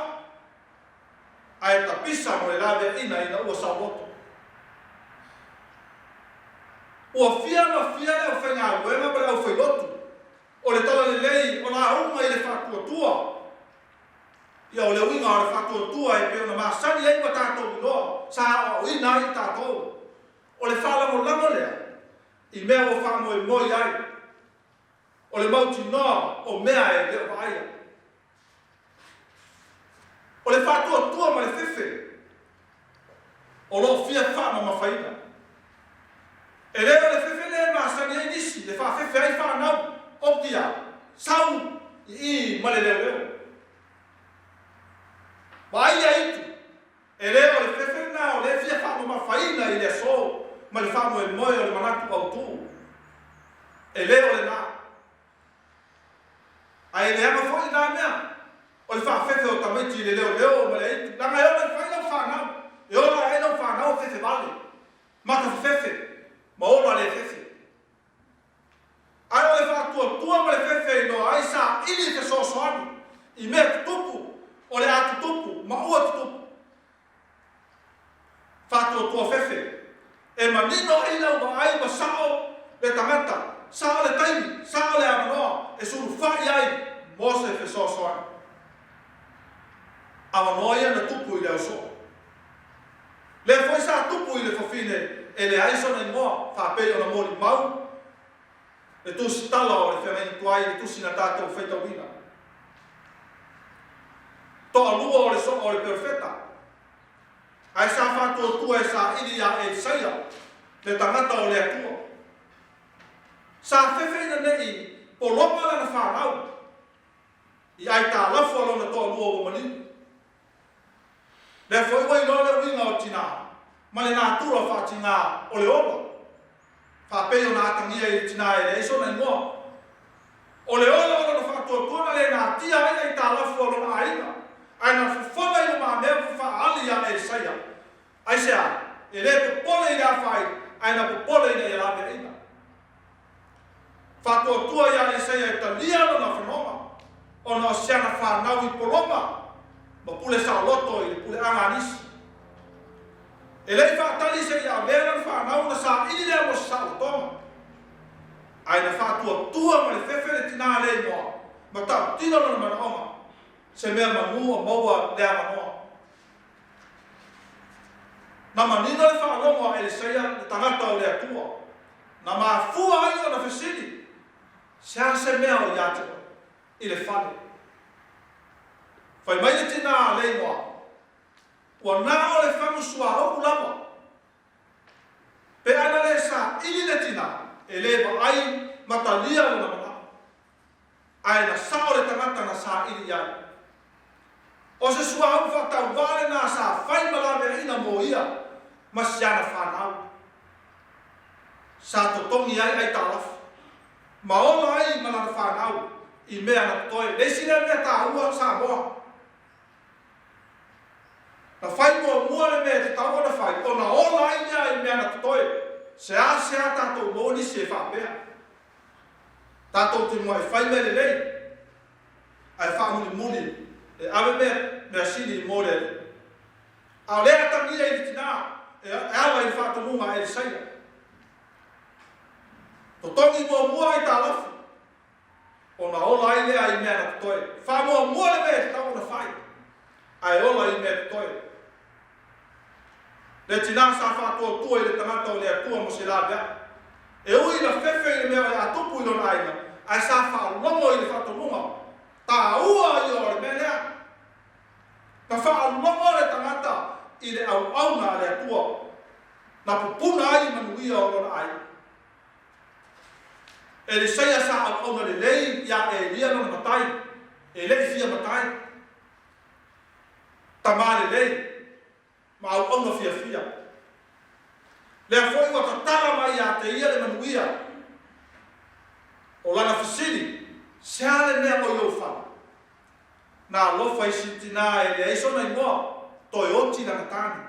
ae, ae tapisa mo le laveaiina ina ua saoloto. Ua fia ma fia le aufaigaluega ma le aufailotu o le talalelei o lauga i le faatuatua. Ia, o le uiga o le faatuatua e pei ona masani ai ma tatou iloa sa aoaoina ai i tatou, o le faalagolago lea i mea ua faamoemoe i ai, o le mautinoa o mea e le o vaaia. O le faatuatua ma le fefe o lo o fia faamamafaina. E le o le fefe lea e masani ai nisi e faafefe ai fanau, okia, sau i i ma le leoleo. Vaaia itu, e le o le fefe lena o lea e fia faamamafaina i le aso ma le faamoemoe o le manatu autu. E le o lena. Ae leaga foi lena mea o le faafefe o tamaiti i le leoleo ma le aitu, leaga e ola i fai lau fanau, e ola ai lau fanau o fefe vale, mata fefefe, ma ola le fefe. Ae o le faatuatua ma le fefe i loa ai saili fesoasoani i mea tutupu, o le a tutupu ma ua tutupu. Faatuatua fefe, e manino ai lau vaai ma sao le tagata, sao le taimi, sao le avanoa e sulufai ai mo se fesoasoani. Avanoa ia na tupu i le ausoo. Lea foi sa tupu i le fafine e leai sona igoa, faapei ona molimau le tusitala o le feagaiga tuai i le tusi na tatou faitauina. Toalua o le soo o le perofeta, ae sa faatuatua e saili iā Elisaia, le tagata o le Atua. Sa fefe ina ne i pologa lana fanau i aitalafu a lona toalua ua maliu. Lea foi ua iloa le uiga o tinā ma le natura faatinā o le ola, faapei ona atagia i le tinā e leai sona igoa. O le ola o lona faatuatua na le natia ai aitalafu a lona aiga, ae na fofola i lumamea ma faaali iā Elisaia. Aisea? E le popole i le afaina, ae na popole ina ia laveaiina. Faatuatua iā Isaia e talia lona fanoga, ona o si ana fanau i pologa ma pule saoloto i le puleaga a nisi. E le i faatali se i avea lana fanau ona saili lea mo se saolotoga. Ae na faatuatua ma le fefe le tinā le igoa ma tautino lona manaoga, se mea manu o maua le avanoa. Na manino le faalogo a Elisaia le tagata o le Atua, na mafua ai ona fesili, Se a se mea o ia te oe i le fale? Fai mai le tinā a Leigoa, Ua na o le fagu suauu lava. Pe ana le saili le tinā, e le vaai ma talia lona manao. Ae na sao le tagata na saili i ai. O se suauu faatauvaa lenā sa fai ma laveaiina mo ia ma siana fanau. Sa totogi ai aitalafu, ma ola ai ma lana fanau i mea na totoe. Le isi lea mea taua Samoa. Na fai muamua le mea e tatau ona fai, ona ola ai lea i mea na totoe. Seasea tatou maua nisi e faapea. Tatou te muai fai mea lelei, ae faamulimuli e ave mea measili mo le Alii. A o lea e atagia i le tinā e ala i le faatonuga a Elisaia. Totogi muamua aitalafu, ona ola ai lea i mea na totoe. Faamuamua le mea e tatau ona fai, ae ola i mea totoe. Le tinā sa faatuatua i le tagata o le Atua mo se laveai. E ui ina fefe i le mea o le a tupu i lona aiga, ae sa faalogo i le faatonuga taua ia o le mea lea. Na faalogo le tagata i le auauna a le Atua, na pupuna ai manuia o lona aiga. Elisaia sa auauna lelei iā Elia lona matai, e le i fia matai. Tama lelei ma auauna fiafia. Lea foi ua tatala mai iā te ia le manuia. O lana fesili, Sea le mea o i ou fale? Na alofa i si tinā e leai sona igoa, toe oti lana tane.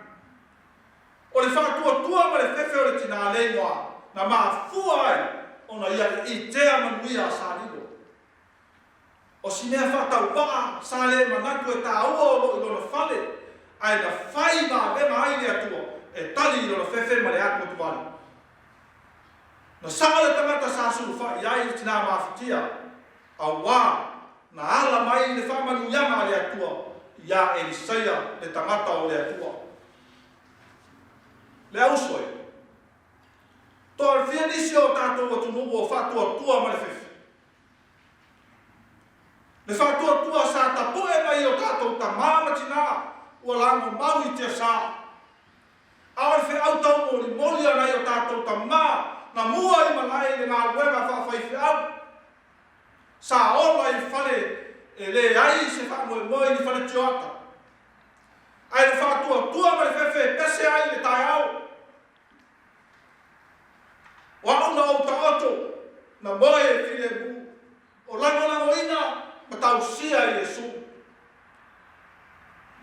O le faatuatua ma le fefe o le tinā le igoa na mafua ai ona ia itea manuia a Salilo. O si mea faatauvaa sa le manatu e taua o lo i lona fale, ae na fai vavega ai le Atua e tali i lona fefe ma le atuatuvale. Na sao le tagata sa sulufai i ai le tinā mafatia, auā na ala mai le faamanuiaga a le Atua iā Elisaia le tagata o le Atua. Le auso e. Toalfia nisi o tatou atunuu o faatuatua ma le fefe. Le faatuatua sa tapu'e mai i o tatou tamā ma tinā ua lagomau i tiasa. A o le feau taumolimoli a nai o tatou tamā na mua i malae i le galuega faafaifeau, sa ola i fale e leai se faamoemoe i ni fale tioata. Ae le faatuatua ma le fefe e pese ai i le taeao. O au na ou taoto, na moe e filemu, o lagolagoina ma tausia e Iesu.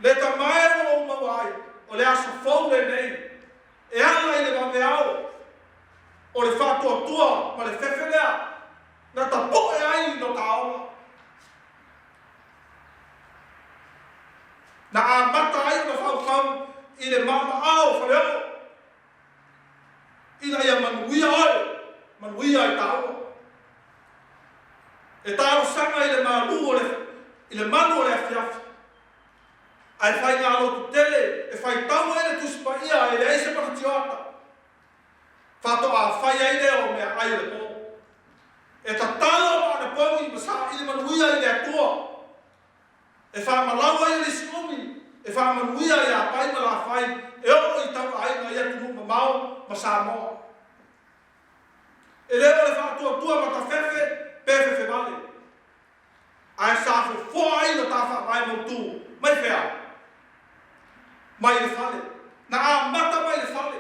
Le tamae ua ou maua ai, o le aso fou lenei, e ala i le vaveao, o le faatuatua ma le fefe lea na tapu'e ai lo ta ola. Na amata ai ona faufau i le maomaao o Faleoo, ina ia manuia oe, manuia ai tāua. E talosaga i le malu o le, i le malu o le afiafi, ae fai ngā lotu tele e faitau ai le Tusi Paia e leai se matatioata, faatoa fai ai lea o meaai o le pō. E tatalo ma anapogi ma saili manuia i le Atua, E faamalau ai le isi umi e faamanuia iā Pai ma Lafai e oo i tauaiga i atunuu mamao ma Samoa. E le o le faatuatua matafefe pe fefevale, ae sa fofoa ai lo ta faavae mautu mai fea? Mai le fale. Na amata mai le fale.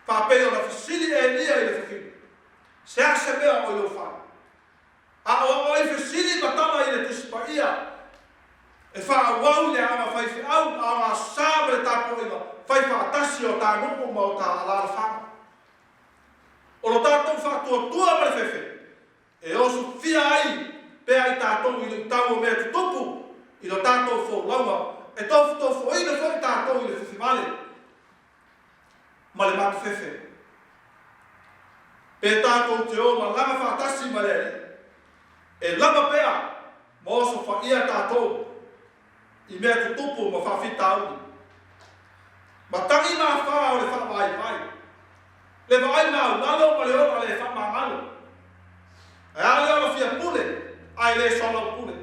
Faapei ona fesili Elia i le fafine, Se a se mea o i lou fale? A o au ai fesili ma tala i le Tusi Paia e faaauau i le aoga faifeau, aoga sa ma le tapuaiga fai faatasi o ta nuu ma o ta alaalafaga. O lo tatou faatuatua ma le fefe e osofia ai pea i tatou i luitau o mea tutupu i lo tatou folauga e tofutofuina foi tatou i le fefevale ma le matafefe. Pe tatou te o malaga faatasi ma le Alii, e lava pea ma osofaia tatou i mea tutupu ma faafitauli. Matagi mafā o le faavaivai, le vaai maulalo ma le ola le faamagalo. Ae a le ola fia pule ae le soalaupule.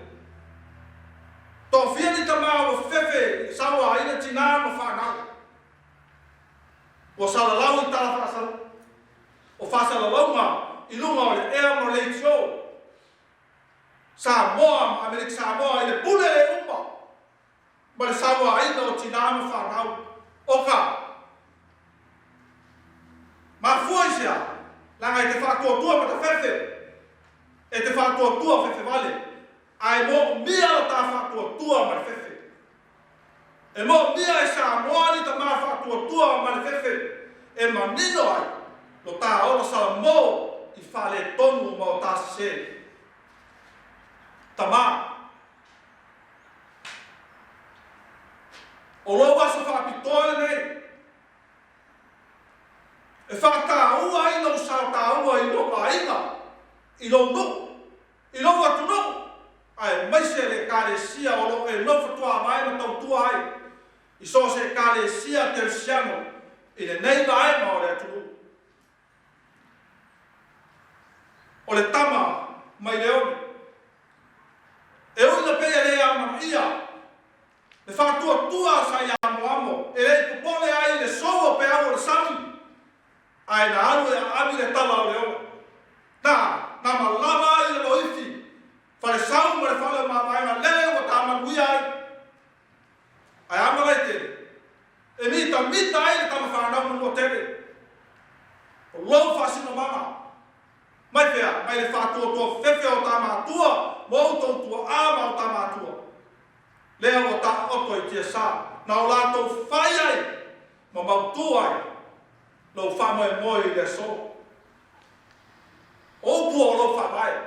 Toafia ni tama ua fefe i sauaina tinā ma fanau. Ua salalau i tala faasala, o faasalalauga i luga o le ea ma le leitio. Samoa ma Amerika Samoa i le pule le uma ma le sauaina o tinā ma fanau. O ka mafua i se a? Leaga e te faatuatua matafefe, e te faatuatua fefevale, ae moomia lo ta faatuatua ma le fefe. E moomia e Samoa ni tamā faatuatua ma le fefe e manino ai lo tā ola salamo i faaletonu ma o tā sesē. Tamā. O lou aso faapitoa lenei e faataua ai lou sao taua i lou aiga, i lou nuu, i lou atunuu, aemaise le Ekalesia o lo o e nofo tuavae ma tautua ai i so o se Ekalesia Kerisiano i lenei vaega o le atunuu. O le tama mai le one. E ui na pei e le amanaia le faatuatua sa i amoamo e le i popole ai i le sou o peau o le sami, ae na alu e aami le tala o le ola. Na, na malama ai le loifi, falesau ma le fale o mavaega lele ua tāmanuia ai. Ae a Malaetele, e mitamita ai le tama fanau Manuatele. O lou faasinomaga, mai fea? Mai le faatuatua fefe o ta matua ma outou tuaa ma o ta matua. Lea ua taoto i tiasa, na o latou fai ai ma mautū ai lou faamoemoe i le aso. O upu o lou faavae.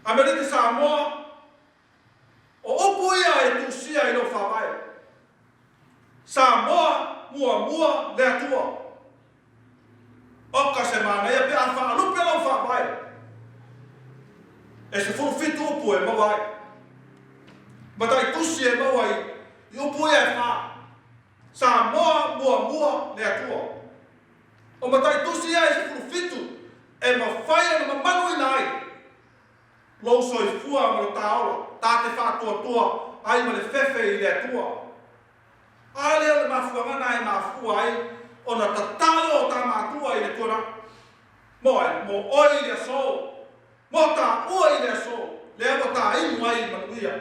Amerika Samoa, O upu ia e tusia i lou faavae. Samoa muamua le Atua. Oka se manaia pe a faalupe lou faavae. E 17 upu e maua ai. Mataitusi e maua i upu ia e fa. Samoa muamua le Atua. O mataitusi ia e 17 e mafai ona mamaluina ai lou soifua ma lo ta ola, ta te faatuatua ai ma le fefe i le Atua. A lea o le mafuaaga na e mafua ai ona tatalo o ta matua i le tuanai. Mo ai? Mo oe i le aso. Mo taua i le aso, lea ua ta inu ai i manuia.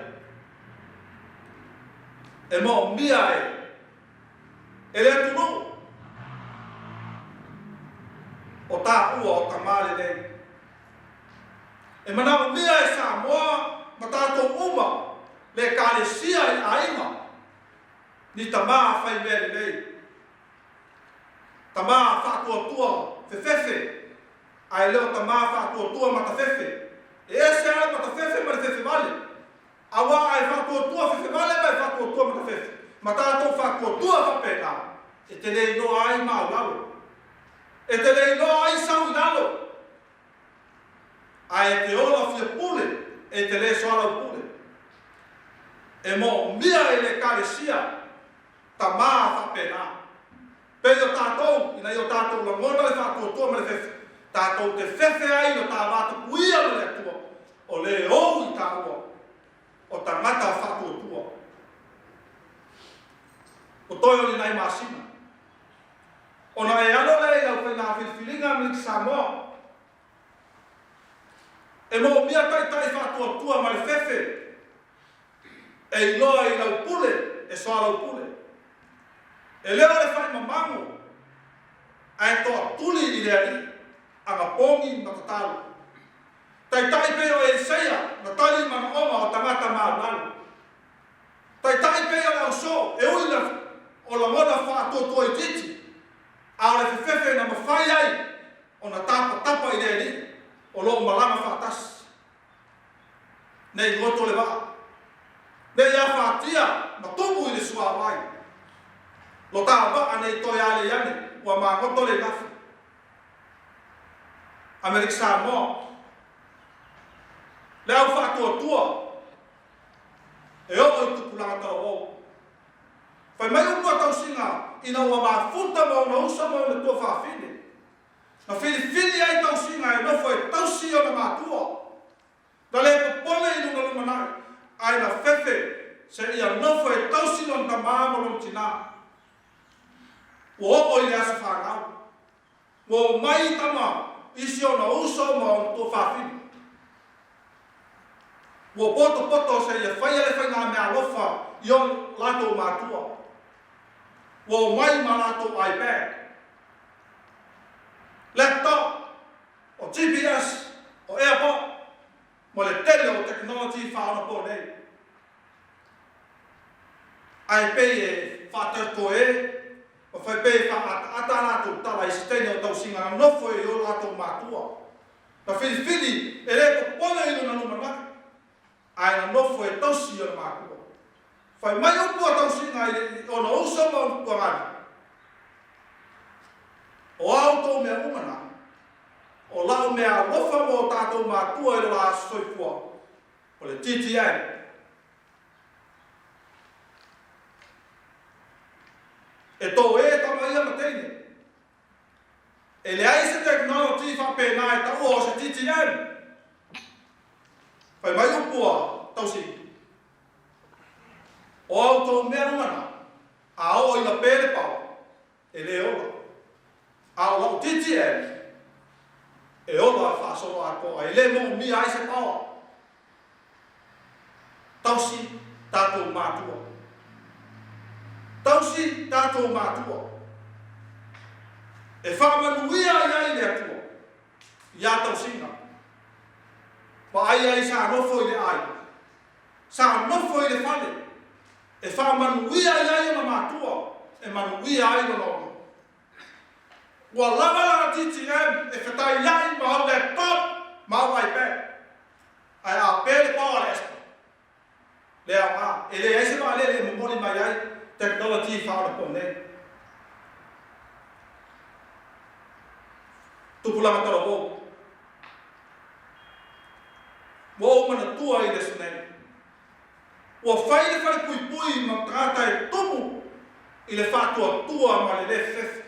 E moomia e e le atunuu o taua o tamā lenei. E manaomia e Samoa ma tatou uma le Ekalesia i aiga ni tamā fai mea lelei, tamā faatuatua fefefe, ae le o tamā faatuatua matafefe. E ese lava le matafefe ma le fefevale, auā a e faatuatua fefevale ma e faatuatua matafefe, ma tatou faatuatua faapena, e te le iloa ai maulalo, e te le iloa ai sau i lalo. Ae e te ola fia pule, e te le soalaupule. E moomia e le Ekalesia tamā faapena. Pei o tatou, ina ia o tatou lagona le faatuatua ma le fefe, tatou te fefe ai i lo ta vatapuia ma le Atua, o le ou i taua, o tagata faatuatua. O toe o ni nai masina. Ona e alo lea i lau faiga filifiliga Amerika Samoa. E moomia taitai faatuatua ma le fefe e iloa i lau pule e soalaupule. E le o le faimamago ae toatuli i le alii, agapogi ma tatalo. Taitai pei o Eliseia na tali i manaoga o tagata maulalo. Taitai pei o le ausoo e ui na o lagona faatuatua itiiti, a o le fefefe na mafai ai ona tapatapa i le Alii o lo o malaga faatasi. Nei goto le vaa, nei afatia ma tumu i le suavai. Lo ta vaa nei toe alei ane ua magoto le lafi. Amerika Samoa, le au faatuatua e oo i tupulaga talavou. Fai mai upu a tausiga ina ua mafuta ma ona uso ma ona tuafafine. Na filifili ai tausiga e nofo e tausi i ona matua. Na le popole i lona lumanai, ae na fefe seia nofo e tausi lona tamā ma lona tinā. Ua oo i le aso fanau. Ua omai tama isi ona uso ma ona tuafafine. Ua potopoto seia faia le faigameaalofa i o latou matua. Ua omai ma latou iPad, laptop, o GPS, o AirPod, ma le tele o technology faaonaponei. Ae pei e faataitoe ma fai pei e faaataata a latou tala i se teine o tausiga na nofo i o latou matua. Na filifili e le popole i lona lumanai, ae na nofo e tausi i ona matua. Fai mai upu a tausiga i ona uso ma ona tuagani, O a outou mea uma na, o la'u mea alofa mo o tatou matua i lo la aso soifua, o le TTN. E toē tama ia ma teine. E leai se technology faapena e taua o se TTN. Fai mai upu a Tausili, O a outou mea uma na, a oo ina pē le paoa, e le ola. A o lau TTN, e ola faasoloatoa, e le moomia ai se paoa. Tausi tatou matua. Tausi tatou matua. E faamanuia i ai le Atua iā tausiga. Vaai ai sa nofo i le aiga, sa nofo i le fale, e faamanuia i ai ona matua, e manuia ai lona ola. Ua lava lana TTM e fetaiai ma au laptop ma au iPad. Ae a pe le pao a le Espa, le aoga, e leai se vaalele e momoli mai ai technology faaonaponei. Tupulaga talavou. Ua ou manatua i le aso nei. Ua fai le falepuipui ma tagata e tumu i le faatuatua ma le lē fefefe.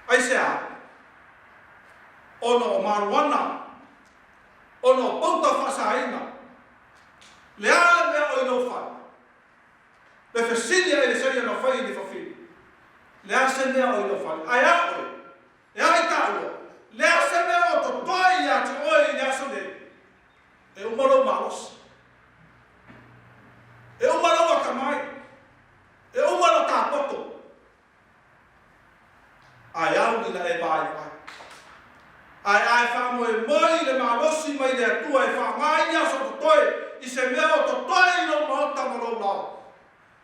Aisea? Ona o maluana, ona o pauta faasaina. Le a le mea o i lou fale? Le fesili a Elisaia na fai i le fafine, Le a se mea o i lou fale? Ae a oe? E a i tāua? Le a se mea o totoe iā te oe i le aso nei? E uma lou malosi. E uma lou atamai. E uma lo tā poto. Ae au ina e vaivai. Ae a e faamoemoe i le malosi mai le Atua e faaaoga ai ni aso totoe i se mea o totoe i lou maota ma lou lao,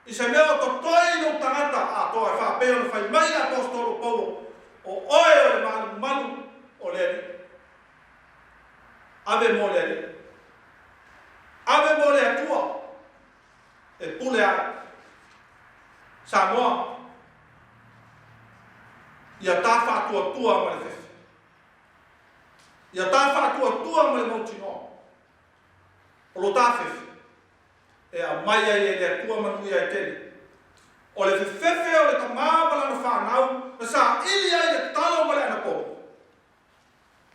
i se mea o totoe i lou tagata atoa e faapei ona fai mai le Aposetolo Paulo, O oe o le malumalu o le Alii. Ave mo le Alii. Ave mo le Atua e pule ai. Samoa, ia ta faatuatua ma le fefe. Ia ta faatuatua ma le mautinoa. O lo ta fefe e aumai ai e le Atua manuia e tele. O le fefefe o le tamā ma lana fanau na saili ai le tatalo ma le anapogi.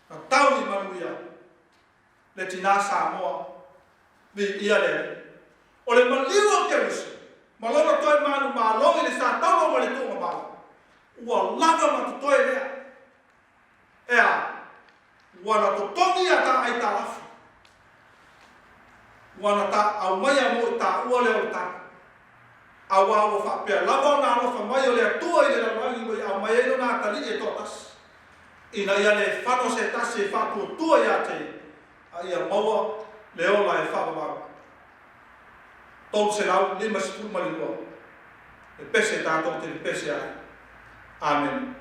Na tau i manuia le tinā Samoa, viia le Alii. O le maliu o Keriso ma lona toe manumalo i le sa taula ma le tuugamala, ua lava ma totoe lea. E a? Ua na totogi a ta aitalafu. Ua na ta aumaia mo i taua le olotana. Auā ua faapea lava ona alofa mai o le Atua i le lalolagi ua i aumai ai lona atalii e toatasi, ina ia le fano se tasi e faatuatua iā te ia, a ia maua le ola e faavavau. 352 le pese tatou te pepese ai. Amene.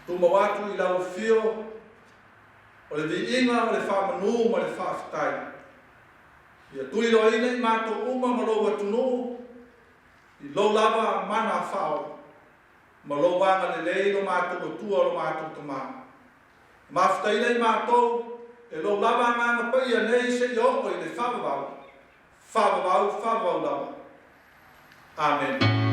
Tumau atu i lau afio o le viiga o le faamanu ma le faafetai. Ia tuliloaina i matou uma ma lou atunuu i lou lava mana faaola ma lou agalelei lo matou Atua lo matou Tamā. Mafutaina i matou e lou lava Agaga Paia nei seia oo i le faavavau, faavavau, faavavau lava. Amene.